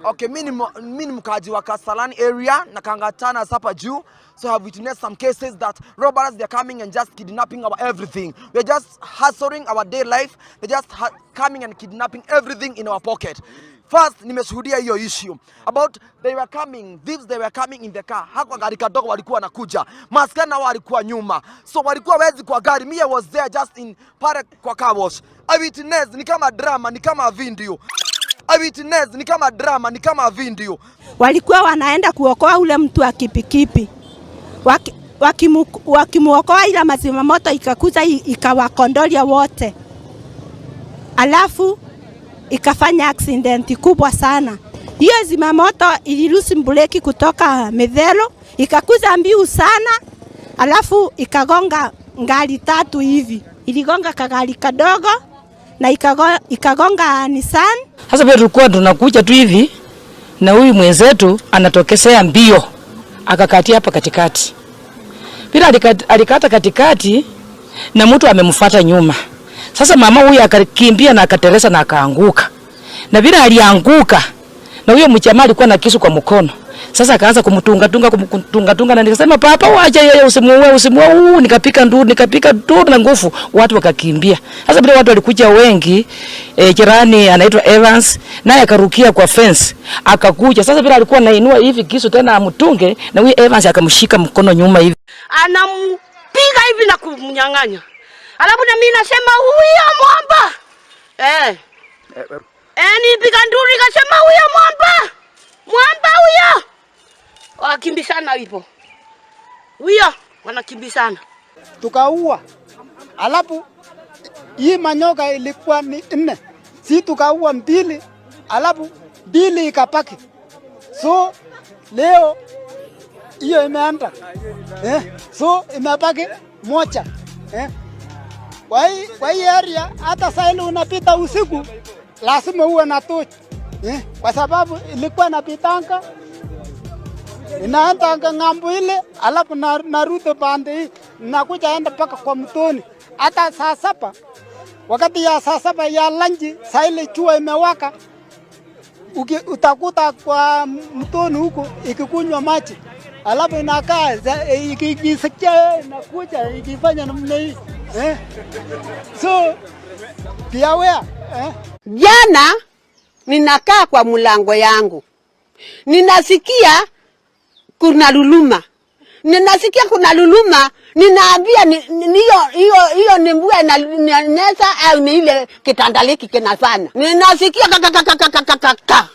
Okay, mi ni mkaaji wa Kasarani area na Kangatana hapa juu. So I have witnessed some cases that robbers, they are coming and just kidnapping our everything. We are just hustling our day life. They're just coming and kidnapping everything in our pocket. First, nimeshuhudia hiyo issue about they were coming, thieves, they were coming in the car. Hako gari kadogo walikuwa wanakuja. Maskari nao walikuwa nyuma. So walikuwa wezi kwa gari. Me, I was there just in pale kwa car wash. I witnessed, ni kama drama, ni kama video. I witnessed, ni kama drama, ni kama video. Walikuwa wanaenda kuokoa ule mtu wa kipikipi, wakimuokoa, ila mazima moto ikakuza ikawakondolia wote, alafu ikafanya accident kubwa sana. Hiyo zimamoto ilirusi breki kutoka Mithero, ikakuza mbiu sana, alafu ikagonga ngari tatu hivi, iligonga kagari kadogo na ikagonga Nissan. Sasa pia tulikuwa tunakuja tu hivi na huyu mwenzetu anatokesea mbio akakatia hapa katikati. Bila alikata katikati na mtu amemfuata nyuma. Sasa mama huyu akakimbia na akateresa na akaanguka. Na vile alianguka na huyo mjamaa alikuwa na kisu kwa mkono. Sasa akaanza kumtunga tunga, kumtunga tunga, na nikasema, "Papa, wacha yeye, usimuue, usimuue." Nikapika nduru, nikapika nduru na nguvu, watu wakakimbia. Sasa vile watu walikuja wengi, jirani anaitwa Evans naye akarukia kwa fence, akakuja. Sasa vile alikuwa anainua hivi kisu tena amtunge, na huyu Evans akamshika mkono nyuma hivi. Anampiga hivi na kumnyang'anya, alafu na mimi nasema, "Huyo mwamba." Eh, nipiga nduru nikasema, "Huyo mwamba, mwamba huyo." Wakimbisana hivyo, huyo wanakimbisana. Tukaua. Alafu hii manyoka ilikuwa ni nne, si tukaua mbili, alafu mbili ikapaki. So leo hiyo imeenda, so imebaki moja. Kwa hii area hata saa ile unapita usiku lazima uwe na tochi, kwa sababu ilikuwa napitanga, inaenda ng'ambo ile, alafu narudi pande hii, nakuja enda mpaka kwa mtoni. Hata saa 7, wakati ya saa 7 ya lunch, saa ile jua imewaka, utakuta kwa mtoni huko ikikunywa maji, alafu inakaa ikisikia inakuja ikifanya namna hii. So be aware. Jana ninakaa kwa mlango yangu, ninasikia kuna luluma, ninasikia kuna luluma, ninaambia hiyo hiyo hiyo ni mbwa inanesa au ni ile kitandaliki kinafanya. Ninasikia ka ka ka ka ka ka ka.